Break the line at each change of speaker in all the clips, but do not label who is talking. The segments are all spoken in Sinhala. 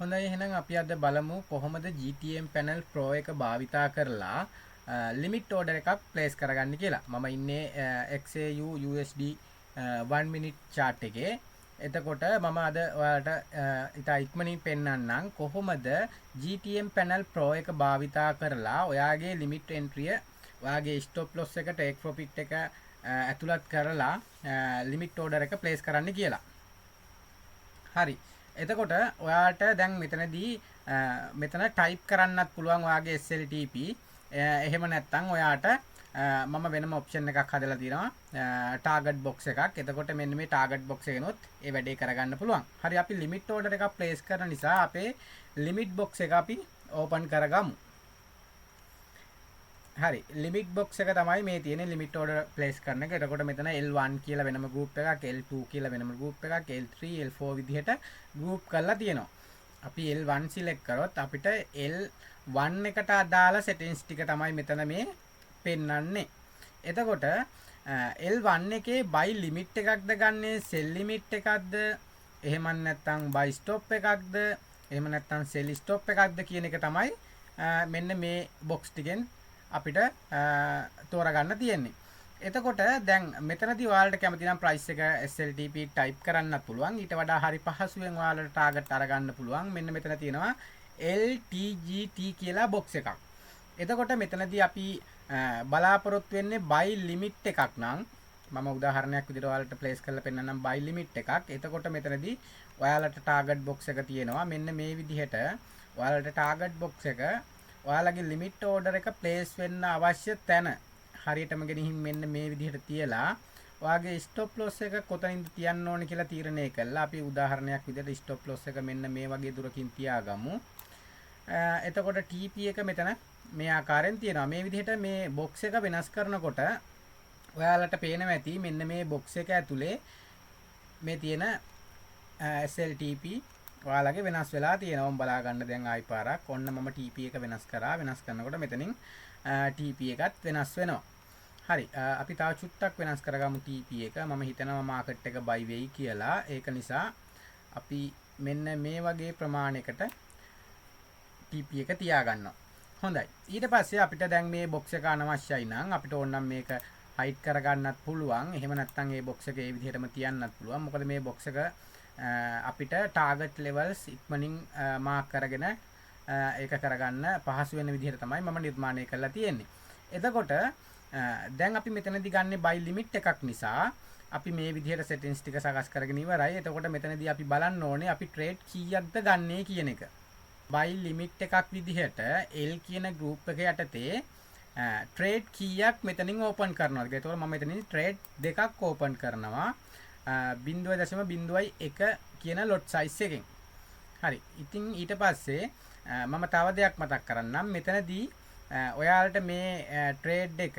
හොඳයි, එහෙනම් අපි අද බලමු කොහොමද GTM Panel Pro එක භාවිතා කරලා ලිමිට් ඕඩර් එකක් ප්ලේස් කරගන්න කියලා. මම ඉන්නේ XAU USD 1 minute chart එකේ. එතකොට මම අද ඔයාලට ඉතා ඉක්මනින් පෙන්වන්නම් කොහොමද GTM Panel Pro එක භාවිතා කරලා ඔයාගේ ලිමිට් එන්ට්‍රිය, ඔයාගේ ස්ටොප් ලොස් එක, ටේක් ප්‍රොෆිට් එක ඇතුළත් කරලා ලිමිට් ඕඩර් එක ප්ලේස් කරන්න කියලා. හරි. එතකොට ඔයාට දැන් මෙතනදී මෙතන ටයිප් කරන්නත් පුළුවන් ඔයාගේ SLTP. එහෙම නැත්නම් ඔයාට මම වෙනම ඔප්ෂන් එකක් හදලා තියෙනවා, ටාගට් බොක්ස් එකක්. එතකොට මෙන්න මේ ටාගට් බොක්ස් එකෙනුත් ඒ වැඩේ කරගන්න පුළුවන්. හරි, අපි ලිමිට් ඕඩර් එකක් ප්ලේස් කරන නිසා අපේ ලිමිට් බොක්ස් එක අපි ඕපන් කරගමු. හරි, ලිමිට් බොක්ස් එක තමයි මේ තියෙන ලිමිට් ඕඩර් ප්ලේස් කරන එක. එතකොට මෙතන L1 කියලා වෙනම ගෲප් එකක්, L2 කියලා වෙනම ගෲප් එකක්, L3, L4 විදිහට ගෲප් කරලා තියෙනවා. අපි L1 select කරොත් අපිට L1 එකට අදාළ සෙටින්ස් ටික තමයි මෙතන මේ පෙන්වන්නේ. එතකොට L1 එකේ බයි ලිමිට් එකක්ද ගන්නෙ, සෙල් ලිමිට් එකක්ද, එහෙම නැත්නම් බයි ස්ටොප් එකක්ද, එහෙම නැත්නම් සෙල් ස්ටොප් එකක්ද කියන එක තමයි මෙන්න මේ බොක්ස් ටිකෙන් අපිට තෝරගන්න තියෙන්නේ. එතකොට දැන් මෙතනදී ඔයාලට කැමති නම් ප්‍රයිස් එක SLTP type කරන්නත් පුළුවන්. ඊට වඩා හරි පහසුවෙන් ඔයාලට ටාගට් අරගන්න පුළුවන්. මෙන්න මෙතන තියෙනවා LTGT කියලා බොක්ස් එකක්. එතකොට මෙතනදී අපි බලාපොරොත්තු වෙන්නේ බයි ලිමිට් එකක් නම්, මම උදාහරණයක් විදිහට ඔයාලට ප්ලේස් කරලා පෙන්නන්නම් බයි ලිමිට් එකක්. එතකොට මෙතනදී ඔයාලට ටාගට් බොක්ස් එක තියෙනවා. මෙන්න මේ විදිහට ඔයාලට ටාගට් බොක්ස් එක ඔයාලගේ ලිමිට් ඕඩර් එක ප්ලේස් වෙන්න අවශ්‍ය තැන හරියටම ගෙනihin මෙන්න මේ විදිහට තියලා, ඔයාගේ ස්ටොප් ලොස් එක කොතනින්ද තියන්න ඕනේ කියලා තීරණය කළා. අපි උදාහරණයක් විදිහට ස්ටොප් ලොස් එක මෙන්න මේ වගේ දුරකින් තියාගමු. එතකොට TP එක මෙතන මේ ආකාරයෙන් තියෙනවා. මේ විදිහට මේ බොක්ස් එක වෙනස් කරනකොට ඔයාලට පේනවා ඇති මෙන්න මේ බොක්ස් එක ඇතුලේ මේ තියෙන SLTP ඔයාලගේ වෙනස් වෙලා තියෙනවා. මම බලා ගන්න දැන් ආයි පාරක්. ඔන්න මම TP එක වෙනස් කරා. වෙනස් කරනකොට මෙතනින් TP එකත් වෙනස් වෙනවා. හරි. අපි තව චුට්ටක් වෙනස් කරගමු TP එක. මම හිතනවා මාකට් එක බයි වෙයි කියලා. ඒක නිසා අපි මෙන්න මේ වගේ ප්‍රමාණයකට TP එක තියාගන්නවා. හොඳයි. ඊට පස්සේ අපිට දැන් මේ බොක්ස් එක අනවශ්‍යයි නම් අපිට ඕන නම් මේක හයිඩ් කරගන්නත් පුළුවන්. එහෙම නැත්නම් මේ බොක්ස් එක ඒ විදිහටම තියන්නත් පුළුවන්. මොකද මේ බොක්ස් එක අපිට ටාගට් ලෙවල්ස් ඉක්මනින් මාක් කරගෙන ඒක කරගන්න පහසු වෙන විදිහට තමයි මම නිර්මාණය කරලා තියෙන්නේ. එතකොට දැන් අපි මෙතනදි ගන්නේ බයි ලිමිට් එකක් නිසා අපි මේ විදිහට සෙටින්ස් ටික සකස් කරගෙන ඉවරයි. එතකොට මෙතනදී අපි බලන්න ඕනේ අපි ට්‍රේඩ් කීයක්ද ගන්නේ කියන එක. බයි ලිමිට් එකක් විදිහට L කියන ගෲප් එක යටතේ ට්‍රේඩ් කීයක් මෙතනින් ඕපන් කරනවද කියලා. එතකොට මම මෙතනින් ට්‍රේඩ් දෙකක් ඕපන් කරනවා 0.01 කියන ලොට් සයිස් එකෙන්. හරි. ඉතින් ඊට පස්සේ මම තව දෙයක් මතක් කරන්නම්. මෙතනදී ඔයාලට මේ ට්‍රේඩ් එක,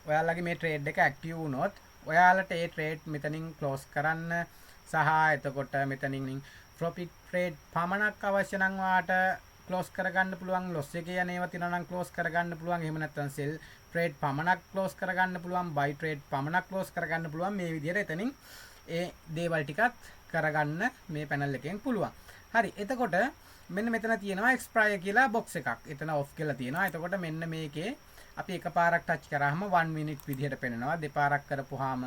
ඔයාලගේ මේ ට්‍රේඩ් එක ඇක්ටිව් වුණොත් ඔයාලට ඒ ට්‍රේඩ් මෙතනින් ක්ලෝස් කරන්න සහ එතකොට මෙතනින් ප්‍රොෆිට් ට්‍රේඩ් පමණක් අවශ්‍ය නම් ඔයාට ක්ලෝස් කරගන්න පුළුවන්. ලොස් එකේ යන ඒවා තියෙනවා නම් ක්ලෝස් කරගන්න පුළුවන්. එහෙම නැත්නම් සෙල් ට්‍රේඩ් පමණක් ක්ලෝස් කරගන්න පුළුවන්, බයි ට්‍රේඩ් පමණක් ක්ලෝස් කරගන්න පුළුවන්. මේ විදිහට එතනින් ඒ දේවල් ටිකත් කරගන්න මේ පැනල් එකෙන් පුළුවන්. හරි, එතකොට මෙන්න මෙතන තියෙනවා එක්ස්පයර් කියලා බොක්ස් එකක්. එතන ඔෆ් කියලා තියෙනවා. එතකොට මෙන්න මේකේ අපි එකපාරක් ටච් කරාම 1 මිනිට් විදිහට පෙනෙනවා. දෙපාරක් කරපුවාම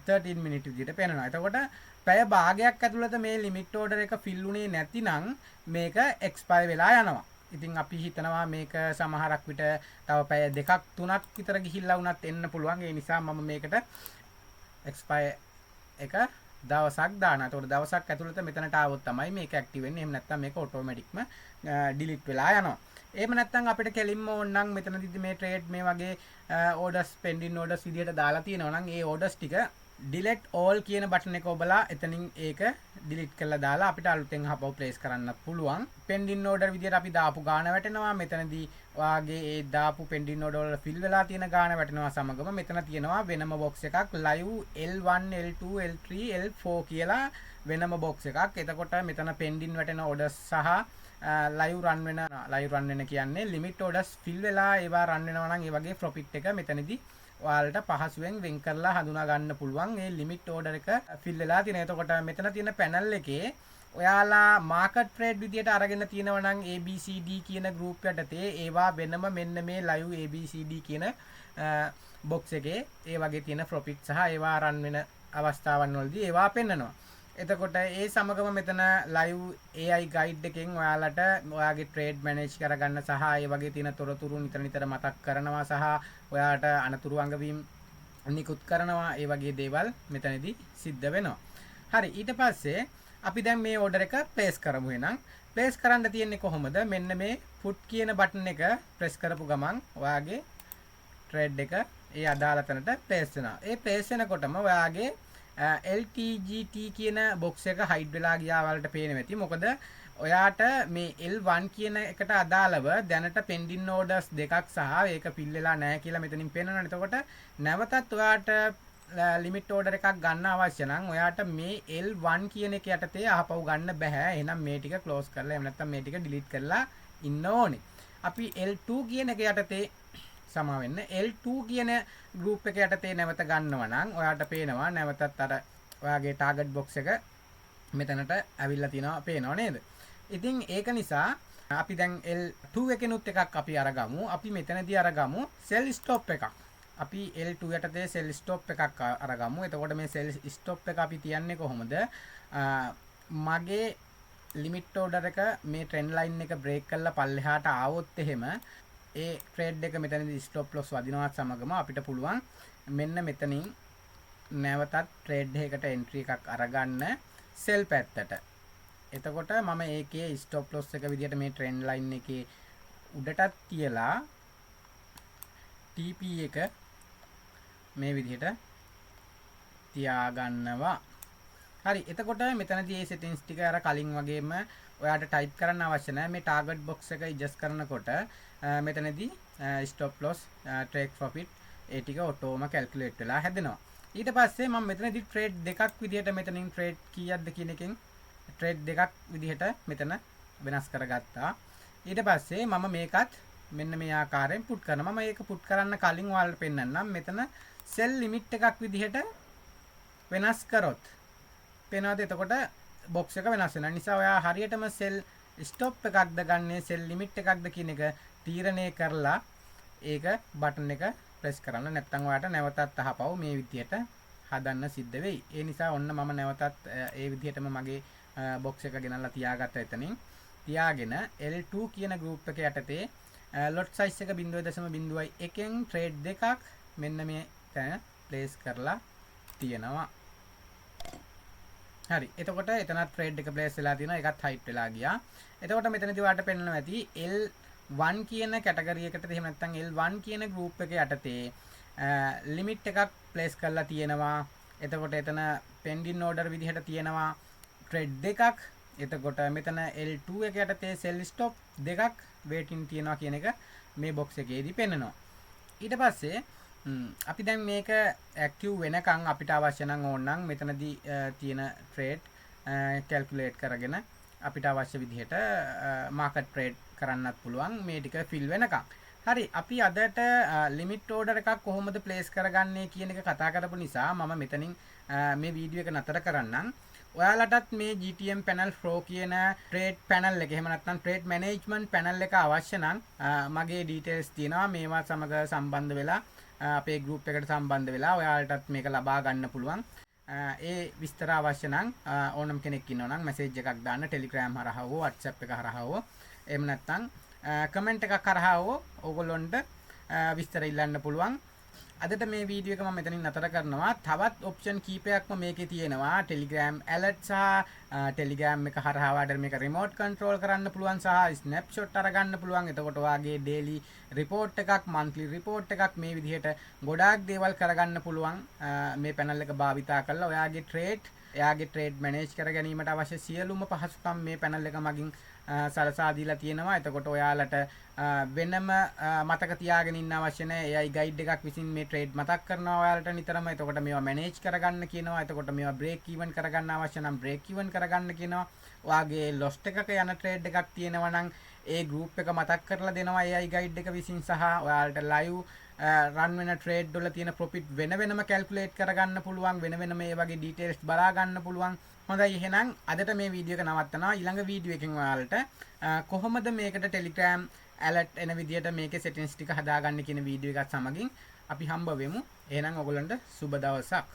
13 මිනිට් විදිහට පෙනෙනවා. එතකොට පැය භාගයක් ඇතුළත මේ ලිමිට් ඕඩර් එක ෆිල් වුණේ නැතිනම් මේක එක්ස්පයර් වෙලා යනවා. ඉතින් අපි හිතනවා මේක සමහරක් විට තව පැය 2ක් 3ක් විතර ගිහිල්ලා වුණත් එන්න පුළුවන්. ඒ නිසා මම මේකට එක්ස්පයර් එක දවසක් දානවා. එතකොට දවසක් ඇතුළත මෙතනට ආවොත් තමයි මේක ඇක්ටිව් වෙන්නේ. එහෙම නැත්නම් මේක ඔටෝමැටික්ම ඩිලීට් වෙලා යනවා. එහෙම නැත්නම් අපිට කෙලින්ම ඕන නම් මෙතනදිත් මේ ට්‍රේඩ් මේ වගේ ඕඩර්ස්, පෙන්ඩින් ඕඩර්ස් විදිහට දාලා තියෙනවා නම් ඒ ඕඩර්ස් ටික ඩිලීට් ඕල් කියන බටන් එක ඔබලා එතනින් ඒක ඩිලීට් කරලා දාලා අපිට අලුතෙන් ආපහු ප්ලේස් කරන්නත් පුළුවන්. පෙන්ඩින් ඕඩර් විදිහට අපි දාපු ගාන වැටෙනවා. මෙතනදී ඔයාගේ ඒ දාපු පෙන්ඩින් ඕඩර් වල ෆිල් වෙලා තියෙන ගාන වැටෙනවා සමගම මෙතන තියෙනවා වෙනම බොක්ස් එකක්, live L1, L2, L3, L4 කියලා වෙනම බොක්ස් එකක්. එතකොට මෙතන පෙන්ඩින් වැටෙන ඕඩර්ස් සහ ලයිව් රන් වෙන, ලයිව් රන් වෙන කියන්නේ ලිමිට් ඕඩර්ස් ෆිල් වෙලා ඒවා රන් වෙනවා නම් ඒ වගේ ප්‍රොෆිට් එක මෙතනදී ඔයාලට පහසුවෙන් වෙන් කරලා හඳුනා ගන්න පුළුවන් මේ ලිමිට් ඕඩර් එක ෆිල් වෙලා තියෙන. එතකොට මෙතන තියෙන පැනල් එකේ ඔයාලා මාකට් ට්‍රේඩ් විදියට අරගෙන තියෙනවා නම් ABCD කියන ගෲප් යටතේ ඒවා වෙනම මෙන්න මේ ලයිව් ABCD කියන බොක්ස් එකේ ඒ වගේ තියෙන ප්‍රොෆිට් සහ ඒවා රන් වෙන අවස්ථාවන් වලදී ඒවා පෙන්නනවා. එතකොට ඒ සමගම මෙතන ලයිව් AI guide එකෙන් ඔයාලට ඔයාගේ ට්‍රේඩ් මැනේජ් කරගන්න සහ ඒ වගේ තියෙන තොරතුරු නිතර නිතර මතක් කරනවා සහ ඔයාට අනතුරු අඟවීම් නිකුත් කරනවා. ඒ වගේ දේවල් මෙතනදී සිද්ධ වෙනවා. හරි, ඊට පස්සේ අපි දැන් මේ ඕඩර් එක ප්ලේස් කරමු. එහෙනම් ප්ලේස් කරන්න තියෙන්නේ කොහොමද? මෙන්න මේ පුට් කියන බටන් එක ප්‍රෙස් කරපු ගමන් ඔයාගේ ට්‍රේඩ් එක ඒ අදාළ තැනට ප්ලේස් වෙනවා. ඒ ප්ලේස් වෙනකොටම ඔයාගේ LTGT කියන බොක්ස් එක හයිඩ් වෙලා ගියා ඔයාලට පේනවා ඇති. මොකද ඔයාට මේ L1 කියන එකට අදාළව දැනට පෙන්ඩින් ඕඩර්ස් දෙකක් සහ ඒක ෆිල් වෙලා නැහැ කියලා මෙතනින් පේනවනේ. එතකොට නැවතත් ඔයාට ලිමිට් ඕඩර් එකක් ගන්න අවශ්‍ය නම් ඔයාට මේ L1 කියන එක යටතේ ආපහු ගන්න බෑ. එහෙනම් මේ ටික ක්ලෝස් කරලා, එහෙම නැත්නම් මේ ටික ඩිලීට් කරලා ඉන්න ඕනේ. අපි L2 කියන එක යටතේ, සමා වෙන්න, L2 කියන ගෲප් එක යටතේ නැවත ගන්නවා නම් ඔයාට පේනවා නැවතත් අර ඔයාගේ ටාගට් බොක්ස් එක මෙතනට ඇවිල්ලා තියෙනවා, පේනව නේද? ඉතින් ඒක නිසා අපි දැන් L2 එකෙනුත් එකක් අපි අරගමු. අපි මෙතනදී අරගමු සෙල් ස්ටොප් එකක්. අපි L2 යටතේ සෙල් ස්ටොප් එකක් අරගමු. එතකොට මේ සෙල් ස්ටොප් එක අපි තියන්නේ කොහොමද? මගේ ලිමිට් ඕඩර් එක මේ ට්‍රෙන්ඩ් ලයින් එක බ්‍රේක් කරලා පල්ලෙහාට ආවොත් එහෙම ඒ ට්‍රේඩ් එක මෙතනදී ස්ටොප් ලොස් වදිනවත් සමගම අපිට පුළුවන් මෙන්න මෙතනින් නැවතත් ට්‍රේඩ් එකකට එන්ට්‍රි එකක් අරගන්න සෙල් පැත්තට. එතකොට මම ඒකේ ස්ටොප් ලොස් එක විදිහට මේ ට්‍රෙන්ඩ් ලයින් එකේ උඩටත් තියලා TP එක මේ විදිහට තියාගන්නවා. හරි, එතකොට මෙතනදී මේ සෙටින්ග්ස් ටික අර කලින් වගේම ඔයාට ටයිප් කරන්න අවශ්‍ය නැහැ. මේ ටාගට් බොක්ස් එක ඇඩ්ජස්ට් කරනකොට මෙතනදී ස්ටොප් ලොස්, ටේක් ප්‍රොෆිට් ඒ ටික ඔටෝම කැල්කියුලේට් වෙලා හැදෙනවා. ඊට පස්සේ මම මෙතනදී ට්‍රේඩ් දෙකක් විදිහට මෙතනින් ට්‍රේඩ් කීයක්ද කියන එකෙන් ට්‍රේඩ් දෙකක් විදිහට මෙතන වෙනස් කරගත්තා. ඊට පස්සේ මම මේකත් මෙන්න මේ ආකාරයෙන් පුට් කරනවා. මම ඒක පුට් කරන්න කලින් ඔයාලට පෙන්නන්නම්. මෙතන සෙල් ලිමිට් එකක් විදිහට වෙනස් කරොත් පේනවද? එතකොට බොක්ස් එක වෙනස් වෙනවා. නිසා ඔයා හරියටම සෙල් ස්ටොප් එකක්ද ගන්නේ, සෙල් ලිමිට් එකක්ද කියන එක තීරණය කරලා ඒක බටන් එක ප්‍රෙස් කරන්න. නැත්නම් ඔයාට නැවතත් අහපව් මේ විදිහට හදන්න සිද්ධ වෙයි. ඒ නිසා ඔන්න මම නැවතත් ඒ විදිහටම මගේ බොක්ස් එක ගෙනල්ලා තියාගත්තා එතනින්. තියාගෙන L2 කියන ගෲප් එක යටතේ ලොට් සයිස් එක 0.01න් ට්‍රේඩ් දෙකක් මෙන්න මේ තැන ප්ලේස් කරලා තියෙනවා. හරි. එතකොට එතනත් ට්‍රේඩ් එක ප්ලේස් වෙලා තියෙනවා. ඒකත් හයිඩ් වෙලා ගියා. එතකොට මෙතනදී ඔයාලට පෙන්වනවා ඇති L1 කියන කැටගරි එකට, එහෙම නැත්නම් L1 කියන ගෲප් එක යටතේ ලිමිට් එකක් ප්ලේස් කරලා තියෙනවා. එතකොට එතන පෙන්ඩින් ඕඩර් විදිහට තියෙනවා ට්‍රේඩ් දෙකක්. එතකොට මෙතන L2 එක යටතේ සෙල් ස්ටොප් දෙකක් වේටින් තියෙනවා කියන එක මේ බොක්ස් එකේදී පෙන්නනවා. ඊට පස්සේ අපි දැන් මේක ඇක්ටිව් වෙනකන් අපිට අවශ්‍ය නම් ඕන නම් මෙතනදී තියෙන ට්‍රේඩ් කැල්කියුලේට් කරගෙන අපිට අවශ්‍ය විදිහට මාකට් ට්‍රේඩ් කරන්නත් පුළුවන් මේ ටික ෆිල් වෙනකන්. හරි, අපි අදට ලිමිට් ඕඩර් එකක් කොහොමද ප්ලේස් කරගන්නේ කියන එක කතා කරපු නිසා මම මෙතනින් මේ වීඩියෝ එක නතර කරන්නම්. ඔයාලටත් මේ GTM Panel Pro කියන ට්‍රේඩ් පැනල් එක, එහෙම නැත්නම් ට්‍රේඩ් මැනේජ්මන්ට් පැනල් එක අවශ්‍ය නම් මගේ ඩීටේල්ස් තියෙනවා. මේවා සමග සම්බන්ධ වෙලා, අපේ ගෲප් එකට සම්බන්ධ වෙලා ඔයාලටත් මේක ලබා ගන්න පුළුවන්. ඒ විස්තර අවශ්‍ය නම් ඕනම කෙනෙක් ඉන්නවා නම් මැසේජ් එකක් දාන්න Telegram හරහා හෝ WhatsApp එක හරහා හෝ එහෙම නැත්නම් කමෙන්ට් එකක් හරහා හෝ ඕගොල්ලොන්ට විස්තර ඉල්ලන්න පුළුවන්. අදට මේ වීඩියෝ එක මම මෙතනින් නතර කරනවා. තවත් ඔප්ෂන් කීපයක්ම මේකේ තියෙනවා. Telegram alert සහ Telegram එක හරහා ඔයාලට මේක රිමෝට් කන්ට්‍රෝල් කරන්න පුළුවන් සහ ස්නැප්ෂොට් අරගන්න පුළුවන්. එතකොට ඔයාගේ ඩේලි රිපෝට් එකක්, මන්ත්ලි රිපෝට් එකක් මේ විදිහට ගොඩාක් දේවල් කරගන්න පුළුවන් මේ පැනල් එක භාවිතා කරලා. ඔයාගේ ට්‍රේඩ්, එයාගේ ට්‍රේඩ් මැනේජ් කර ගැනීමට අවශ්‍ය සියලුම පහසුකම් මේ පැනල් එක මගින් සලසා දීලා තියෙනවා. එතකොට ඔයාලට වෙනම මතක තියාගෙන ඉන්න අවශ්‍ය නැහැ. AI guide එකක් විසින් මේ ට්‍රේඩ් මතක් කරනවා ඔයාලට නිතරම. එතකොට මේවා මැනේජ් කරගන්න කියනවා. එතකොට මේවා බ්‍රේක් ඊවන් කරගන්න අවශ්‍ය නම් බ්‍රේක් ඊවන් කරගන්න කියනවා. ඔයාගේ ලොස්ට් එකක යන ට්‍රේඩ් එකක් තියෙනවා නම් ඒ ගෲප් එක මතක් කරලා දෙනවා AI guide එක විසින් සහ ඔයාලට ලයිව් රන් වෙන ට්‍රේඩ් වල තියෙන ප්‍රොෆිට් වෙන වෙනම කැල්කියුලේට් කරගන්න පුළුවන්. වෙන වෙනම මේ වගේ ඩීටේල්ස් බලා ගන්න පුළුවන්. හොඳයි, එහෙනම් අදට මේ වීඩියෝ එක නවත්තනවා. ඊළඟ වීඩියෝ එකෙන් ඔයාලට කොහොමද මේකට Telegram alert එන විදියට මේකේ සෙටින්ග්ස් ටික හදාගන්න කියන වීඩියෝ එකත් සමගින් අපි හම්බ වෙමු. එහෙනම් ඔයගොල්ලන්ට සුබ දවසක්.